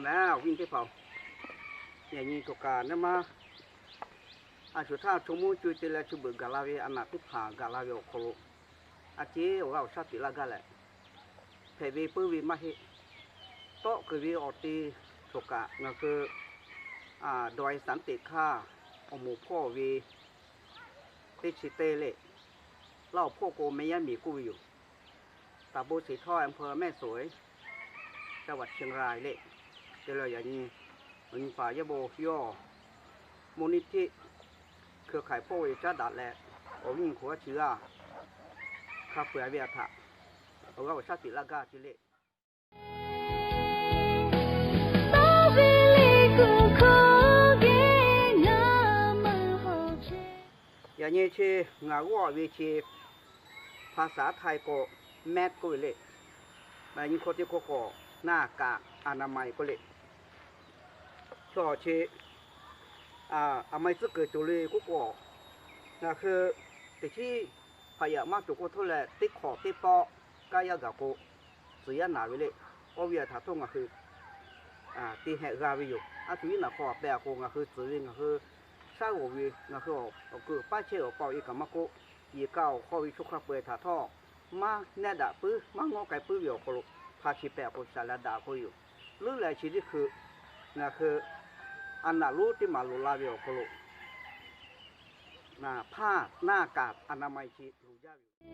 Awˬ viˉ teˇ hpaˍ-oˬ, yaꞈ nyi cawˬ kaꞈ naˇ maˇ, a shuˍ htaˇ chaw mawˇ co-e te leh chi beuꞈ gaˬ la ve a naˬ teˇ hpaˍ gaˬ la ve awˬ hk'aw lo, a ciˉ awˬ g'aˇ awˬ shaˉ teꞈ laˇ gaˇ leh, hpehꞈ ve puiˉ ve maˇ heˆ. Tawˆ kuiˬ ve awˬ te cawˬ kaꞈ ngaˬ hui dawˬ-e saˍ teꞈ hkaˇ awˬ moˍ hpawˇ ve teˇ chi teˇ le, Laˇ awˬ hpawˇ k'o แม่ยายหมี k'oˆ ve yoˬ. ตำบลเสาทอง อำเภอแม่สวย จังหวัดเชียงราย le. Te leh yaꞈ nyi, awˬ nyi paˍ yaˇ bon yawˇ มูลนิธิเครือข่าย hpawˇ ve caˉ daꞈ leh, awˬ viˉ nyi hk'oˆ a chi g'aˇ hk'a peu-eˬ ve a htaꞈ awˬ g'aˇ awˬ shaˉ teꞈ laˇ gaˇ ce le. Yaꞈ nyi chi ngaˬ g'awˇ ve chi ภาษาไทย k'o แมส k'oˆ ve le. Nyi hkawˇ teˇ hkawˇ k'o หน้ากากอนามัย k'oˆ le. Chaw chi a ma tcuhˉ kuiˬ cawˬ le k'oˆ k'o, ngaˬ hui teꞈ chiˉ hpaꞈ yaꞈ maˇ cawˬ k'oˆ htawˇ leh, teˇ hk'awꞈ teˇ pawˆ kaˇ yaˇ gaˬ k'o, tcuhˍ yaˇ naˍ ve le. K'oˆ ve a htaꞈ htawˇ ngaˬ hui te hehꞈ g'a ve yoˬ. A shu iˉ naˬ hk'aw a pehˬ a k'o, ngaˬ hui tcuhˍ ve, ngaˬ hui shaˉ g'awˬ ve, ngaˬ hui awˬ kuiˬ paˉ chehˇ awˬ pa awˬ e kaꞈ maˇ k'oˆ, yehˬ kaꞈ awˬ hk'aw ve chaw hk'a peu-eˬ htaꞈ htawˇ maˇ nehˉ daꞈ puiˉ, maˇ ngawˉ k'ai puiˉ ve awˬ hk'aw lo, hpaˍ chi pehꞈ k'o shaˍ leh daꞈ k'oˆ ve yoˬ. Leuˉ leh chi teˇ hkui ngaˬ hui a naˬ lonˉ teˇ maˬ loꞈ la ve awˬ hk'aw lo, ผ้า หน้ากากอนามัย chi loˍ jaˇ ve yoˬ.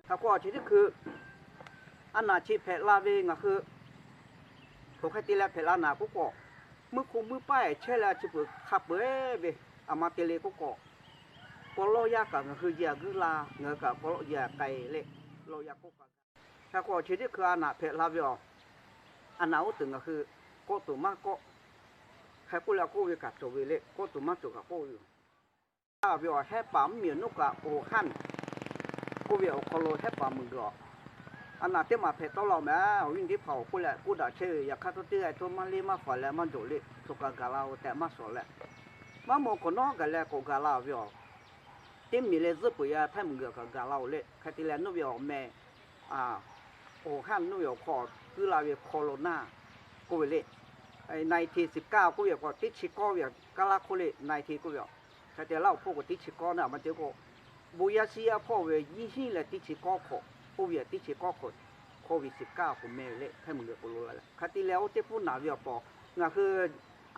Hk'aˬ hk'o chi teˇ hkui a naˬ chi hpehꞈ la ve ngaˬ hui, hk'aˬ hk'e te leh hpehꞈ la naˍ k'oˆ k'o, mvuhˇ hk'oˆ mvuhˇ paˉ-ehˍ chehˇ leh chi beuꞈ hk'a peu-eˬ ve, a ma te le k'oˆ k'o, paw lawˇ yaˇ kaꞈ ngaˬ hui yaꞈ guiˇ la, ngaˬ hui kaꞈ paw lawˇ yaꞈ k'ai le, lawˇ yaˇ k'oˆ kaꞈ. Hk'e k'o chi teˇ hkui a naˬ hpehꞈ la ve awˬ, a naˬ oˇ tuˬ ngaˬ hui kawˆ tuˬ maˇ kawˆ, hk'e k'oˆ leh k'oˆ ve kaꞈ cawˬ ve le, kawˆ tuˬ maˇ cawˬ kaꞈ k'oˆ ve yoˬ. Ve awˬ hehˉ paˍ mvuhˇmiˬ awˬ nuˇ kaꞈ อู่ฮั่น k'oˆ ve awˬ hk'aw lo hehˉ paˍ meuˍ g'uiˬ awˬ, a naˬ teˇ maˬ hpehꞈ tawˆ la mehˍ. Awˬ viˉ teˇ hpaˍ awˬ k'oˆ leh k'oˆ daꞈ chehˇ ve, yaꞈ hk'aˇ htawˇ teˇ g'aˇ htawˇ maˇ leˇ maˇ faˍ leh maˇ jawˬ le, choˬ kaꞈ gaˬ la-o tehꞈ maˇ shawˍ leh, maˇ maw k'awꞈ nawˉ gaˬ leh k'awꞈ gaˬ la ve awˬ, teˇ miˬ leh zuhˆ peuˬ yaˇ htaiˇ meuˍ g'uiˬ kaꞈ gaˬ la-o le. Hk'e te leh nawˇ ve awˬ meh อู่ฮั่น nawˇ ve awˬ hk'aw kuiˉ la ve โคโรนา k'oˆ ve le, ไนน์ทีน สิบเก้า k'oˆ ve awˬ hk'aw teˇ chi kawˇ ve kaˇ laˇ hk'oˆ le, ไนน์ทีน k'oˆ ve a. Hk'e te Laˇ awˬ hpawˇ k'o teˇ chi kawˇ naˇ ma te k'o, bon yaˇ shiˉ yaˇ hpawˇ ve nyiˇ hinˉ leh teˇ chi kawˇ hk'awꞈ, oˇ ve teˇ chi kawˇ hk'awꞈ, โควิดสิบเก้า k'o meh ve le, htaiˇ meuˍ g'uiˬ k'o lo la leh. Hk'e te leh oˇ teˇ pfuhˇ naˬ ve awˬ pawˍ ngaˬ hui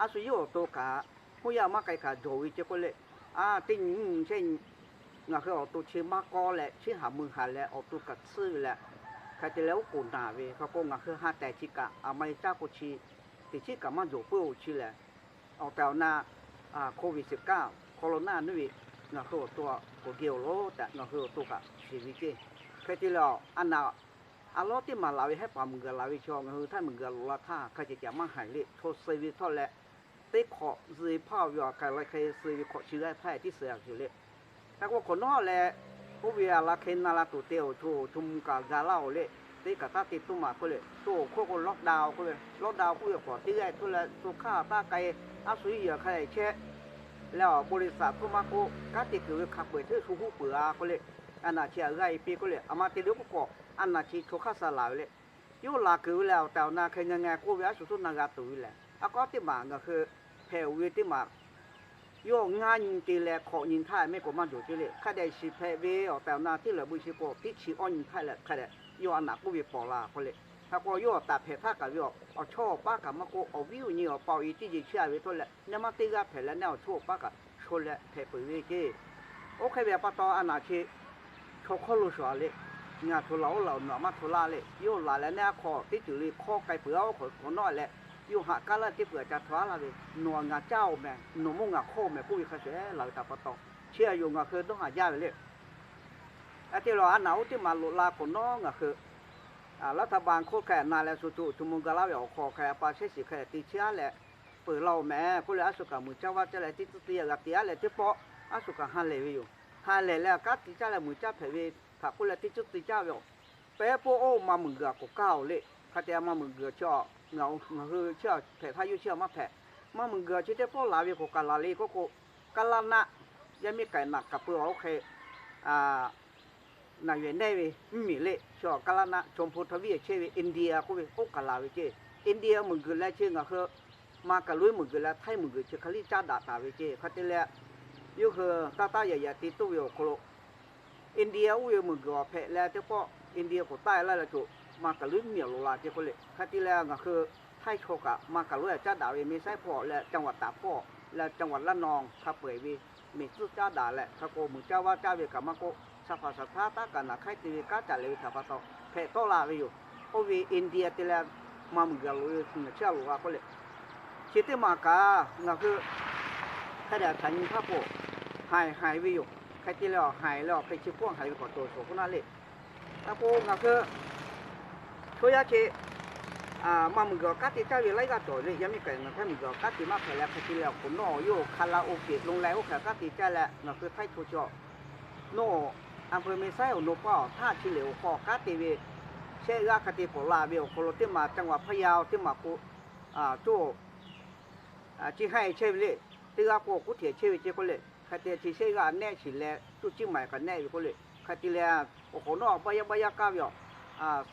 a shu yawˇ awˬ to kaꞈ, hoˉ yaˇ maˇ k'ai kaꞈ jawˬ ve ce k'oˆ le. A, teˇ nyi mvuhˇ chehˇ nyi ngaˬ hui awˬ to chi maˇ kawˆ leh, chi haˍ mui haˍ leh awˬ to kaꞈ tsuhˇ ve leh, hk'e te leh oˉ k'oˍ naˬ ve hk'a k'o, ngaˬ hui ha tehˬ chi kaꞈ a ma e caˇ k'o chi, teꞈ chiˉ kaꞈ maˇ jawˬ puiˉ-o chi lehˬ, awˬ tehˬ awˬ na โควิดสิบเก้า โคโรนา nawˇ ve ngaˬ hui awˬ to k'awꞈ geh-oˬ lo tehꞈ ngaˬ hui awˬ to kaꞈ shiˍ ve ce. Hk'e te leh a naˬ, a lawˉ teˇ maˬ laˬ ve hehˉ paˍ meuˍ g'uiˬ laˬ ve chaw ngaˬ hui htaiˇ meuˍ g'uiˬ loꞈ la htaˇ hk'a ceh caꞈ maˇ haiˬ le. Chaw suh ve htawˇ leh, teˇ hk'awꞈ zuhꞈ hpaˇ ve awˬ hk'aˬ la hk'e suh ve hk'awꞈ chi g'aˇ hpaˇ tiˉ suh a ve le. Hk'e k'o hk'awꞈ nawˉ leh, oˇ ve a la hk'e na la tuˬ te awˬ co awˬ co mvuh kaꞈ ga laˇ-oˬ le. Teˇ kaꞈ taˇ te tuˇ maˬ k'oˆ le, to awˬ hk'oˆ k'o lockdown k'oˆ ve, lockdown k'oˆ ve hk'awꞈ teˇ g'aˇ htawˇ leh to hk'aˇ taˇ k'ai, a shu iˉ yehˬ hk'a lehˬ chehˇ leh awˬ บริษัท hk'oˆ maˇ k'oˆ, kanˉ te kuiˬ ve hk'a peu-eˬ hteˇ shu huˉ peuˬ-a k'oˆ le. A naˬ chi a g'aˇ e piˇ k'oˆ le, a ma te le k'oˆ k'o, a naˬ chi chaw hk'aˇ suh laˬ ve le. Yawˇ laˬ kuiˬ ve lehˬ, awˬ tehˬ awˬ na hk'e ngaˬ ngaˬ k'oˆ ve a shu htaˇ na g'a tuˬ ve lehˬ, a k'aˉ teˇ maˬ ngaˬ hui hpehꞈ-oˬ ve teˇ maˬ, yawˇ ngaˇ nyi te leh hk'awꞈ nyi htaˇ mehˆ k'awꞈ maˇ jawˬ ce le. Hk'a dehꞈ shiˍ hpehꞈ ve awˬ tehˬ awˬ na teˇ lehˬ bu shi k'o teˇ chi awˇ nyi htaˇ leh hk'a dehꞈ yawˇ a naˬ k'oˆ ve pawnˬ la k'oˆ le. Hk'a k'o yawˇ awˬ taˍ hpehꞈ htaˇ kaꞈ ve awˬ, awˬ chawˇ awˬ paˉ kaꞈ maˇ k'oˆ, awˬ viˉ awˬ nyi awˬ pa awˬ e teˇ jeˬ chehˇ-a ve htawˇ leh, neˇ maˇ teˇ g'aˇ hpehꞈ leh neˇ awˬ chawˇ awˬ paˉ kaꞈ chaw leh hpehꞈ peuˬ ve ce. Oˇ hk'e ve pa taw a naˬ chi chaw hk'aw lo shuˍ-a le. Ngaˬ htaꞈ laˬ oˇ laˬ awˬ nawˬ maˇ htaꞈ laˇ le. Yawˇ laˬ leh neˇ a hk'aw teˇ ceuˬ le hk'awˇ k'ai peuˬ-a oˇ hk'awꞈ nawˉ leh, yawˇ haꞈ kaˉ laˇ teˇ peuˬ a ca htaꞈ laˇ ve, nawˬ ngaˬ caˇ-oˬ mehˍ, nawˬ mawˇ ngaˬ hk'awˇ mehˍ k'oˆ ve hk'a shuˍ-eˬ laˬ ve htaꞈ pa taw, chi a yoˬ ngaˬ hui dawˇ haˍ jaˇ ve le. A te lawˬ a naˬ oˇ teˇ maˬ loꞈ la k'awꞈ nawˉ ngaˬ hui รัฐบาล hk'oˆ hk'a na leh shu co co mvuh ga laˇ ve awˬ hk'aw hk'a pa shehˉ shiˍ hk'a te chehˇ-a leh, peuˬ laˇ-oˬ mehˍ k'oˆ leh a shu kaꞈ mui caˇ vaˇ caˇ leh teˇ tcuhˇ te g'a te-a leh teˇ pawˆ a shu kaꞈ ha lehˬ ve yoˬ. Ha lehˬ leh kanˉ te caˇ leh mui caˇ hpehꞈ ve htaꞈ k'oˆ leh teˇ tcuhˇ te caˇ ve awˬ, pehˉ pawˆ oˇ ma mui g'uiˬ k'awꞈ kaˇ-oˬ le. Hk'a te maˇ meuˍ guiˬ chi, ngaˬ hui chi hpehꞈ htaˇ yawˇ chi maˇ hpehꞈ. Maˇ meuˍ guiˬ chi teˇ pawˆ laˬ ve k'o, kaꞈ laˬ le k'oˆ k'o, kaˉ laˇ naˆ, yaˇ miˇ k'ai naꞈ kaꞈ pui awˬ oˇ hk'e naˬ yehˬ nehˇ ve mvuhˇmiˬ le, chi kaˉ laˇ naˆ, chaw hpu htaꞈ viˉ yehˬ chehˇ ve India k'oˆ ve oˇ kaꞈ laˬ ve ceˇ. India meuˍ guiˬ leh chi ngaˬ hui maˇ kaꞈ loꞈ-e meuˍ guiˬ leh Htaiˇ meuˍ guiˬ chi hk'e liˇ caˉ daꞈ taˍ ve ceˇ. Hk'a te leh, yawˇ hui taˇ taˇ yaꞈ yaꞈ te toˇ ve awˬ hk'aw lo India oˇ ve meuˍ guiˬ awˬ hpehꞈ leh teˇ pawˆ India k'oˍ taˆ e laˇ leh co, maˇ kaꞈ loꞈ-e meuˍ loꞈ la ceˇ k'oˆ le. Hk'a te leh ngaˬ hui Htaiˇ chaw kaꞈ maˇ kaꞈ loꞈ-e caˉ daꞈ ve, แม่สาย hpawˇ leh จังหวัดตาก hpawˇ leh จังหวัดระนอง hk'a peu-eˬ ve mehˬ tcuhˉ caˉ daꞈ leh hk'a k'o meuˍ caˇ vaˇ caˇ ve kaꞈ maˇ k'oˆ, shaˍ hpaˍ shaˍ htaˇ taˇ kaꞈ naˬ hk'aiˉ te ve kanˉ caꞈ leh ve htaꞈ pa taw hpehꞈ tawˆ la ve yoˬ. Oˇ ve India te leh maˇ meuˍ guiˬ loꞈ-e chi a loꞈ la k'oˆ le. Chi teˇ maˬ kaꞈ ngaˬ hui hk'a dehꞈ htaꞈ nyi htaˇ k'o, haiˬ haiˬ ve yoˬ. Hk'e te leh awˬ haiˬ leh awˬ hk'e chi hk'oˆ haiˬ ve k'awꞈ cawˬ shawˍ k'oˆ naˆ le. Hk'a k'o ngaˬ hui chaw yaˇ chi maˇ meuˍ guiˬ awˬ kanˉ te caˇ ve laiˉ g'aˇ cawˬ le. Yaˇ miˇ k'ai ngaˬ htaˇ meuˍ guiˬ awˬ kanˉ te maˇ hpehꞈ leh hk'a te leh awˬ k'oˍ nawˉ yawˇ hk'a la oˇ peꞈ โรงแรม oˇ hk'e kanˉ te caˇ leh ngaˬ hui Htaiˇ chaw chi nawˉ อำเภอแม่สาย awˬ naw paˇ awˬ htaˇ chi lehˬ awˬ hk'aw kanˉ te ve shehˆ g'aˇ hk'a te k'awꞈ la ve awˬ hk'aw lo teˇ maˬ จังหวัดพะเยา teˇ maˬ k'o, coˇ chi haiˬ chehˇ ve le. Teˇ g'aˇ k'o kuˉ hteꞈ chehˇ ve ceˇ k'oˆ le. Hk'a te chi shehˆ g'aˇ nehˆ shiˍ leh coˇ ciˇ maiˍ kaꞈ nehˆ ve k'oˆ le. Hk'a te leh awˬ hk'awꞈ nawˉ baˇ yaˇ baˇ yaˇ kaˇ ve awˬ,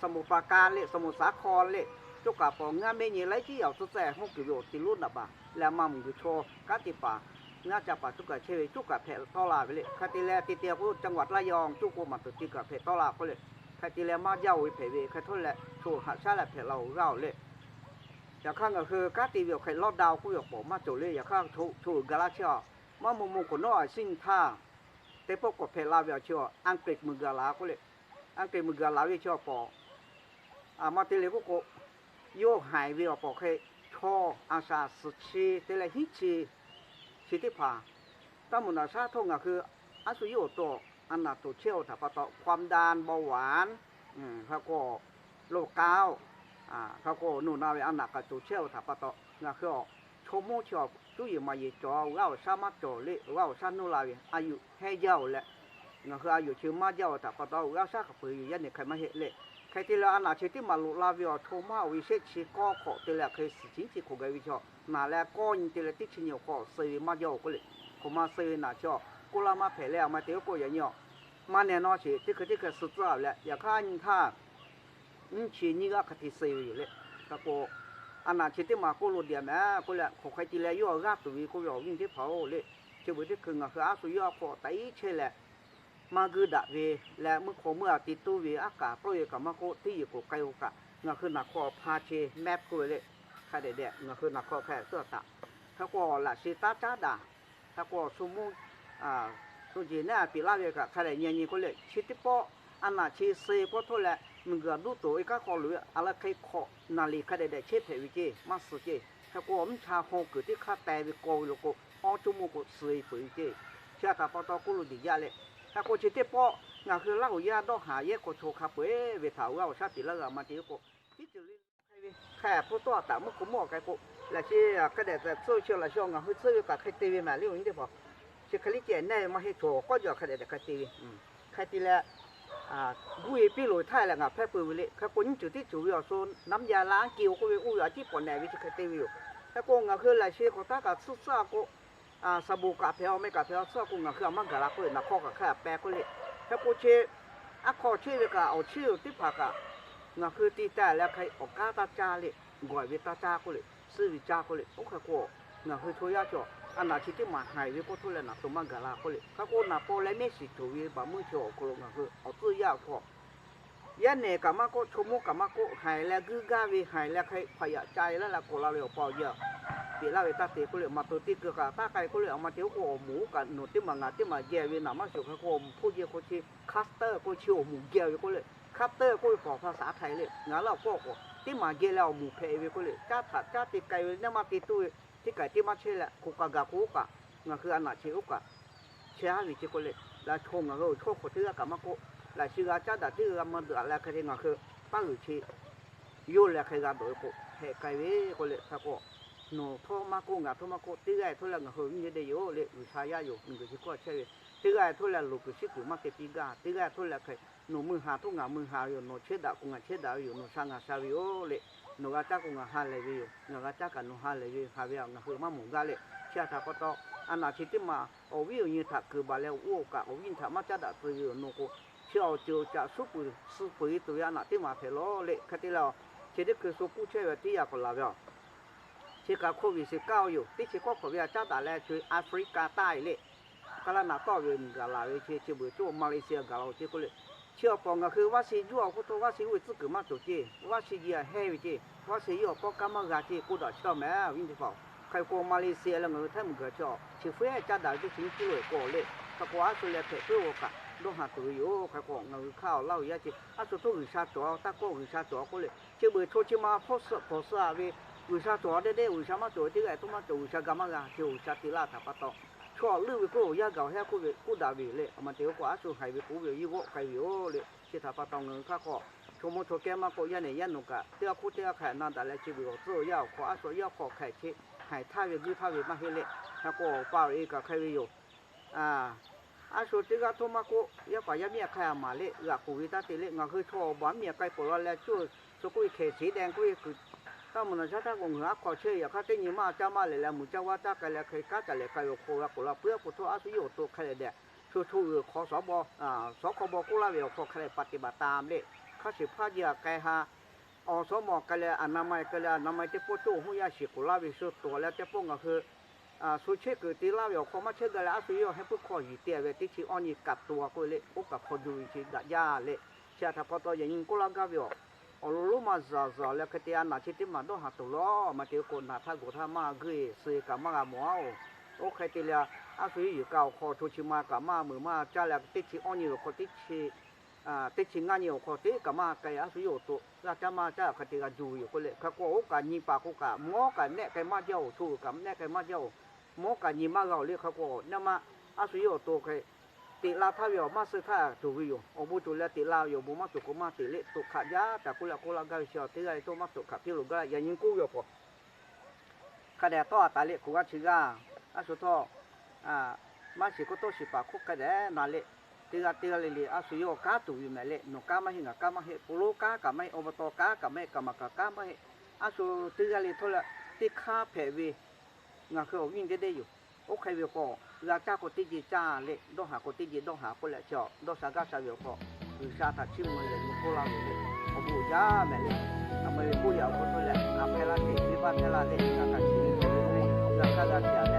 สมุทรปราการ le, สมุทรสาคร le, coˇ kaꞈ paw ngaˇ mehˆ nyi laiˉ ciˉ yaꞈ awˬ tcuhˉ tcuhˉ hawˉ kuiˬ ve awˬ te lonˉ naꞈ baˬ leh maˇ meuˍ guiˬ chaw kanˉ te paˍ ngaˇ ca paˍ coˇ kaꞈ chehˇ ve coˇ kaꞈ hpehꞈ tawˆ la ve le. Hk'a te leh te te k'o จังหวัดระยอง coˇ k'o maˍ tuˬ te kaꞈ hpehꞈ tawˆ la k'oˆ le. Hk'a te leh maˇ jaˇ-oˬ ve hpehꞈ ve hk'e htawˇ leh chaw haꞈ shaˉ leh hpehꞈ la-oˬ g'aˇ-oˬ le. Yaꞈ hk'aˇ ngaˬ hui kanˉ te ve awˬ hk'e lockdown k'oˆ ve awˬ pawˍ maˇ cawˬ le. Yaꞈ hk'aˇ chaw uiˍ ga laˇ chehˇ a, maˇ maw maw k'awꞈ nawˉ a shinˉ htaˇ, teˇ pawˆ k'awꞈ hpehꞈ la ve awˬ chi a, Anˍgriˍ meuˍ gaˬ la k'oˆ le. Anˍgriˍ meuˍ gaˬ la ve chi awˬ pawˍ, a, maˇ te le k'oˆ k'o, yawˇ haiˬ ve awˬ pawˍ hk'e chaw a shaˍ suhˍ chi te leh hiˉ chi, chi teˇ hpaˍ, taˇ mvuhˇ naꞈ shaˉ htawˇ ngaˬ hui aˉ shu yawˇ awˬ to a naˬ toˍ chehˇ-oˬ htaꞈ pa taw, ความดัน เบาหวาน, hk'a k'o โรคเกาต์, hk'a k'o nawˬ na ve a naˬ kaꞈ toˍ chehˇ-oˬ htaꞈ pa taw ngaˬ hui awˬ chaw mawˇ chi awˬ cuˇ yiˍ maˍ yiˍ cawˬ, awˬ g'aˇ awˬ shaˉ maˇ cawˬ le. Awˬ g'aˇ awˬ shaˉ nuˇ la ve a yuˬ hehnˇ jaˇ-oˬ leh, ngaˬ hui a yuˬ chi maˇ jaˇ-oˬ htaꞈ pa taw awˬ g'aˇ shaˉ hk'a peu-eˬ yuˬ yaˇ nehˬ hk'e maˇ heˆ le. Hk'e te leh a naˬ chi teˇ maˬ loꞈ la ve awˬ chaw maˇ awˬ ve shehˆ chi kawˇ hk'awꞈ te leh hk'e suhˍ chi nyiˇ chi hk'oꞈ gaˬ ve chi, naˬ leh kawˇ nyi te leh teˇ chi nyi awˬ hk'aw suh ve maˇ jaˇ-oˬ k'oˆ le. Hk'aˬ ma suh ve naˬ chi a, k'oˆ laˇ maˇ hpehꞈ leh a ma te oˉ k'oˆ yaꞈ nyi a, maˇ neh nawˇ sheˍ teˇ hkui teˇ hkui suh tcuhˉ-a ve leh, yaꞈ hk'aˇ nyi htaˇ nyiˇ chi nyiˇ g'aˇ hk'a te suh ve yoˬ le. Hk'a k'o, a naˬ chi teˇ maˬ k'oˆ lo dehꞈ mehˍ k'oˆ leh, hk'aˬ hk'e te leh yawˇ g'aˇ tuˬ ve k'oˆ ve awˬ viˉ teˇ hpaˍ-oˬ le. Chi beuꞈ teˇ hkui ngaˬ hui aˉ shu yawˇ a hk'aw taꞈ iˉ chehˇ leh, maˇ guiˇ daꞈ ve leh meuˇ hk'aw meuˇ a te toˇ ve aˉ kaˍ tawˇ ve kaꞈ maˇ k'oˆ, teˇ yehˬ k'oˍ k'ai-o kaꞈ ngaˬ hui naˬ hk'aw hpa chi mehˆ k'oˆ ve le. Hk'a dehꞈ dehꞈ ngaˬ hui naˬ hk'aw hk'a tcuhˉ taꞈ. Hk'a k'o laꞈ shi taˇ caˉ daꞈ. Hk'a k'o shu mvuhˇ, shu jeˬ neˉ a piˍ laˇ ve kaꞈ hk'a dehꞈ nyi nyi k'oˆ le. Chi teˇ pawˆ a naˬ chi suh k'oˆ htawˇ leh, miˬ guiˬ a duˇ tuˬ iˉ kaˉ hk'aw loꞈ-e a la hk'e hk'awꞈ naˬ liˬ hk'a dehꞈ dehꞈ chehˇ hpehꞈ ve ceˇ, maˇ suh ceˇ. Hk'a k'o mvuhˇ cha haw kuiˬ teˇ hk'aˇ teh ve kaw ve lo k'o, awˉ cawˇ mawˇ k'o suh-e peuˬ ve ceˇ. Chi a htaꞈ pa taw k'oˆ lo diˬ jaˇ leh, hk'a k'o chi teˇ pawˆ ngaˬ hui Laˇ huˍ yaˇ dawˇ haˍ yehˉ hk'aw chaw hk'a peu-eˬ ve htaꞈ awˬ g'aˇ awˬ shaˉ piˍ laˇ g'a ma te k'o, tiˉ ceuˬ le hk'e ve hk'a pfuhˇ tawˆ a taˍ meuˇ hk'aw mawˇ a k'ai k'o, laꞈ shi hk'a dehꞈ tcuhˇ chi laꞈ shi ngaˬ hui tcuhˇ ve kaꞈ hk'e te ve mehˍ le. Awˬ nyi teˇ hpaˍ, chi hk'e liˇ ceh nehˇ ve maˇ heˆ, chaw k'awˇ jaw hk'a dehꞈ dehꞈ hk'e te ve. Hk'e te leh, guˇ e piˇ loꞈ-e htaˇ leh ngaˬ hpehˇ peuˬ ve le. Hk'a k'o nyiˇ ceuˬ teˇ ceuˬ ve awˬ shu น้ำยาล้าง keu k'oˆ ve oˇ ve a ciˉ pawˍ nehˬ ve chi hk'e te ve yoˬ. Hk'a k'o ngaˬ hui laꞈ shi k'awꞈ taˉ kaꞈ tsuhˇ tsuhˇ a k'o, saˍ boˍ kaꞈ hpehꞈ-aw, meh kaꞈ hpehꞈ-aw, tsuhˇ a k'o ngaˬ hui a maˇ gaˬ la k'oˆ ve, naˬ hk'aw kaꞈ hk'a a peh k'oˆ le. Hk'a k'o chi, aˉ hk'aw chehˇ ve kaꞈ awˬ chehˇ teˇ hpaˍ kaꞈ ngaˬ hui te taˍ leh hk'e awˬ kanˉ taˇ caˇ le, gawˬ ve taˇ caˇ k'oˆ le, suh ve caˇ k'oˆ le. Oˇ hk'a k'o, ngaˬ hui chaw yaˇ cawˬ a naˬ chi teˇ maˬ haiˬ ve k'oˆ htawˇ leh naˬ to maˇ gaˬ la k'oˆ le. Hk'a k'o naˬ paw leh mehˆ shiˍ cawˬ ve baˬ meuˇ chi awˬ hk'aw lo ngaˬ hui awˬ tcuhˇ yaˇ awˬ hk'aw yaˇ nehˬ kaꞈ maˇ k'oˆ, chaw mawˇ kaꞈ maˇ k'oˆ, haiˬ leh guiˇ gaˇ ve, haiˬ leh hk'e hpaꞈ yaꞈ ca-e laˇ leh k'awꞈ la ve awˬ pa awˬ yaˇ peꞈ laˇ ve taˇ te k'oˆ le. Maˬ to teˇ keu kaꞈ taˇ k'ai k'oˆ le. A ma te oˉ k'o awˬ moˍ oˇ kaꞈ nawˬ teˇ maˬ ngaˬ teˇ maˬ geh ve naˬ maˇ shuˍ. Hk'a k'o awˬ moˍ hpoˇ jeh hk'aw chi คัตเตอร์ k'oˆ chi awˬ moˍ geh ve k'oˆ le. คัตเตอร์ k'oˆ ve paw hpa shaˍ a htaˇ le, ngaˬ laˇ awˬ k'oˆ k'o teˇ maˬ geh leh awˬ moˍ hpehꞈ ve k'oˆ le. Caˇ htaꞈ caˇ te k'ai ve naˇ maˇ te toˇ ve, teˇ kaiˬ teˇ maˇ chehˇ leh hk'oˆ kaꞈ gaˬ k'o oˇ kaꞈ ngaˬ hui a naˬ chi oˇ kaꞈ chehˇ aˉ ve ceˇ k'oˆ le. Laꞈ chaw ngaˬ hui awˬ chawˇ hk'aw teˇ g'aˇ kaꞈ maˇ k'oˆ, laꞈ shi g'a caˉ daꞈ teˇ g'aˇ maˇ deuꞈ a leh hk'e te ngaˬ hui paˇ g'uiˬ chi yawˇ leh hk'e g'a dawˬ ve k'o hpehꞈ k'ai ve k'oˆ le. Hk'a k'o nawˬ htawˇ maˇ k'oˆ, ngaˬ htawˇ maˇ k'oˆ, teˇ g'aˇ htawˇ leh ngaˬ hui nyi de yoˬ le. G'uiˬsha yaˇ yoˬ, miˬguiˬ chi hkawˇ chehˇ ve Teˇ g'aˇ htawˇ leh loˍ kuiˬ shiˉ kuiˬ maˇ te piˇ gaˇ. Teˇ g'aˇ htawˇ leh hk'e, nawˬ mui haˍ htawˇ ngaˬ mui haˍ ve yoˬ. Nawˬ chehˇ daꞈ k'o ngaˬ chehˇ daꞈ ve yoˬ. Nawˬ sha ngaˬ sha ve yoˬ le. Nawˬ g'a caˇ k'o ngaˬ ha lehˬ ve yoˬ. Ngaˬ g'a caˇ kaꞈ nawˬ ha lehˬ ve yoˬ. Haˍ ve ngaˬ hui maˇ mawˬ gaˇ le. Chi htaꞈ pa taw, a naˬ chi teˇ maˬ awˬ viˉ awˬ nyi htaꞈ kuiˬ baˬ leh, oˇ awˬ kaꞈ awˬ viˉ nyi htaꞈ maˇ caˉ daꞈ tcuh ve yoˬ. Nawˬ k'o, chi awˬ ceuˬ awˬ caꞈ suhˉ peuˬ suh peuˬ e tuˬ ve a naˬ teˇ maˬ hpehꞈ lawˬ le. Hk'e te leh, chi teˇ hkui shu kuˇ chehˇ ve teˇ yaꞈ k'awꞈ laˬ ve a. Chi kaꞈ hk'oˆ ve shiˍ kaˇ o yoˬ. Teˇ chi kawˆ hkawꞈ ve a caˉ daꞈ leh, chi Africa taˇ e le, kaˇ laˇ naꞈ tawˆ ve gaˬ laˬ ve chi, chi beuꞈ cawˇ Malaysia gaˬ la-o ce k'oˆ le. Chi awˬ pawˍ ngaˬ hui vaˇ shi juˇ awˬ hk'oˆ htawˇ vaˇ shi oˇ ve tcuhˉ kuiˬ maˇ cawˬ ce. Vaˇ shi ji a hehˇ ve ce. Vaˇ shi yawˇ awˬ pawˇ kaˇ maˇ g'a ce k'oˆ daꞈ chehˇ a mehˍ. Awˬ viˉ teˇ hpaˍ, hk'e k'o Malaysia leh ngaˬ hui Htaiˇ mvuhˇ gaˬ chi a chi hpfuhˇ ehˉ caˉ daꞈ ve teˇ chi nyiˇ kiˇ lo e k'o le. Hk'e k'o a shu leh hpehꞈ puiˉ awˬ kaꞈ dawˇ haˍ tuˬ ve yoˬ. Hk'e k'o ngaˬ hui hk'aˇ awˬ laˇ oˬ yaˇ ce a shu htawˇ G'uiˬ sha cawˬ taˇ kawˆ, G'uiˬ sha cawˬ k'oˆ le. Chi beuꞈ chaw chi ma hpawˇ suhˍ hpawˍ suhˍ a ve, G'uiˬ sha cawˬ dehˇ dehˇ, G'uiˬ sha maˇ cawˬ ve teˇ g'aˇ toˇ maˇ cawˬ, G'uiˬ sha ga maˇ g'a, chi G'uiˬ sha te laˇ htaꞈ pa taw, chaw leuˆ ve k'oˆ lo yaˇ gaˬ awˬ hehˉ k'oˆ ve k'oˆ daꞈ ve le. A ma te k'o a shu haiˬ ve k'oˆ ve awˬ yawˇ g'awˆ k'ai ve yoˬ le. Chi htaꞈ pa taw ngaˬ hui hk'aˇ k'o, chaw mawˇ chaw kehˉ maˇ k'oˆ, yaˇ nehˬ yaˇ nawˬ kaꞈ teˇ g'aˇ hk'oˆ teˇ g'aˇ hk'a na daꞈ leh chi beuꞈ awˬ tcuhˉ awˬ yaˇ awˬ hk'aw a shu awˬ yaˇ hk'aw hk'e chi haiˬ htaˇ ve guiˇ htaˇ ve maˇ heˆ le. Hk'e k'o awˬ pa awˬ e kaꞈ hk'e ve yoˬ. A shu teˇ g'aˇ htawˇ maˇ k'oˆ, yaˇ paˍ yaˇ miˇ a hk'aˇ a maˍ le, g'aꞈ k'oˬ ve taˇ te le. Ngaˬ hui chaw awˬ baˬ miˬ a k'ai peuˬ la leh, shu k'oˆ ve hkehˍ sheˍ deh k'oˆ ve kuiˬ taˇ mvuhˬ naˬ shaˉ htaˇ k'o ngaˬ hui a hk'aw chehˇ ve yaꞈ hk'aˇ teˇ nyi maˇ caˇ maˇ lehˬ leh, mvuhˬ caˇ vaˇ caˇ k'ai leh hk'e kanˉ ca lehˬ k'ai ve awˬ hk'aw g'a k'oˬ la peuˬ a k'o htawˇ, a shu yawˇ awˬ to hk'e leh dehꞈ, shu chaw uiˍ hk'aw sawˉ baw, sawˉ hk'aw baw k'oˆ laˇ ve awˬ hk'aw hk'e leh pa te baˬ taˍ le. Hk'a sheˍ hpaˇ ji a k'ai ha awˬ suhˉ mawˬ k'ai leh, a na ma k'ai leh, a na ma teˇ pawˆ cawˇ hoˆ yaˇ shiˍ k'oˬ laˇ ve shu tawˍ leh teˇ pawˆ ngaˬ hui shu chehˇ kuiˬ te laˇ ve awˬ hk'aw maˇ chehˇ gaˇ leh, a shu yawˇ hehˉ puiˉ hk'aw yiˍ te ve teˇ chi awˇ nyi kaꞈ to a k'oˆ ve le. Oˇ kaꞈ hk'aw juˇ ve chi daꞈ jaˇ le. Chi htaꞈ pa taw yaꞈ nyi k'oˆ laˇ gaˇ ve yoˬ. Awˬ lawn lonˉ ma zuhˬ zuhˬ leh hk'e te a naˬ chi teˇ maˬ dawˇ haˍ tuˬ lawˬ. A ma te k'o naˬ htaˇ g'awˬ htaˇ maˇ g'a guˇ suh e kaꞈ maˇ g'a mawˬ a oˬ. Oˇ hk'e te leh, a shu yawˇ yuˬ kaꞈ awˬ hk'aw chaw chi ma kaꞈ maˇ meuꞈ maˇ caˇ leh, teˇ chi awˇ nyi awˬ hk'aw teˇ chi teˇ chi ngaˇ nyi awˬ hk'aw teˇ kaꞈ maˇ k'ai, a shu yawˇ awˬ to g'a caˇ maˇ caˇ hk'e te g'a juˇ ve yoˬ k'oˆ le. Hk'e k'o oˇ kaꞈ nyi paˍ k'o kaꞈ mawˇ kaꞈ nehˆ k'ai maˇ jaˇ oˬ, chaw uiˍ kaꞈ nehˆ k'ai maˇ jaˇ oˬ, mawˇ kaꞈ nyi maˇ g'a oˬ le. Hk'e k'o naˇ ma a shu yawˇ awˬ to hk'e teꞈ la htaˇ ve awˬ maˇ suh htaˇ tuˬ ve yoˬ. Awˬ bon cawˬ leh teꞈ la ve yoˬ. Awˬ bon maˇ cawˬ k'o maˇ teꞈ le. Toꞈ hk'aꞈ jaˇ taˍ k'oˆ leh k'oˆ laˇ gaˇ ve chi teˇ g'aˇ le htawˇ maˇ toꞈ hk'aꞈ piˇ loˬ gaˇ. Yaꞈ nyi k'oˆ ve awˬ hk'aw hk'a dehꞈ tawˆ a taˍ le. K'oˬ g'aˇ chi g'aˇ a shu htawˇ maˇ shiˍ k'oˆ tawˇ shiˍ paˍ hk'oˆ hk'a dehꞈ na le. Teˇ g'aˇ teˇ g'aˇ le le a shu yawˇ kanˉ tuˬ ve mehˍ le. Nawˬ kanˉ maˇ heˆ, ngaˬ kanˉ maˇ heˆ, pon lonˉ kanˉ kaꞈ maˇ heˆ, awˬ pa taw kanˉ kaꞈ maˇ heˆ, kaꞈ maˍ kaꞈ kanˉ maˇ heˆ. A shu teˇ g'aˇ le htawˇ leh teˇ hk'aˇ hpehꞈ ve ngaˬ hui awˬ viˉ dehˇ dehˇ yoˬ. Oˇ hk'e ve k'o, g'a caˇ k'o teˇ jeˇ caˇ le, dawˇ haˍ k'o teˇ jeˇ dawˇ haˍ k'oˆ leh chi, dawˇ sha gaˇ sha ve awˬ hk'aw, G'uiˬ sha htaꞈ chiˇ mvuh leh yaꞈ nyi k'oˆ laˇ ve le. Awˬ bon uiˍ jaˇ mehˍ le. A ma ve k'oˆ yaꞈ awˬ hk'aw htawˇ leh a hpehˇ laˇ teˇ venˇ baˆ hpehˇ laˇ le, g'a kaꞈ chi ve hk'e ve le, g'a hk'aˇ g'a te a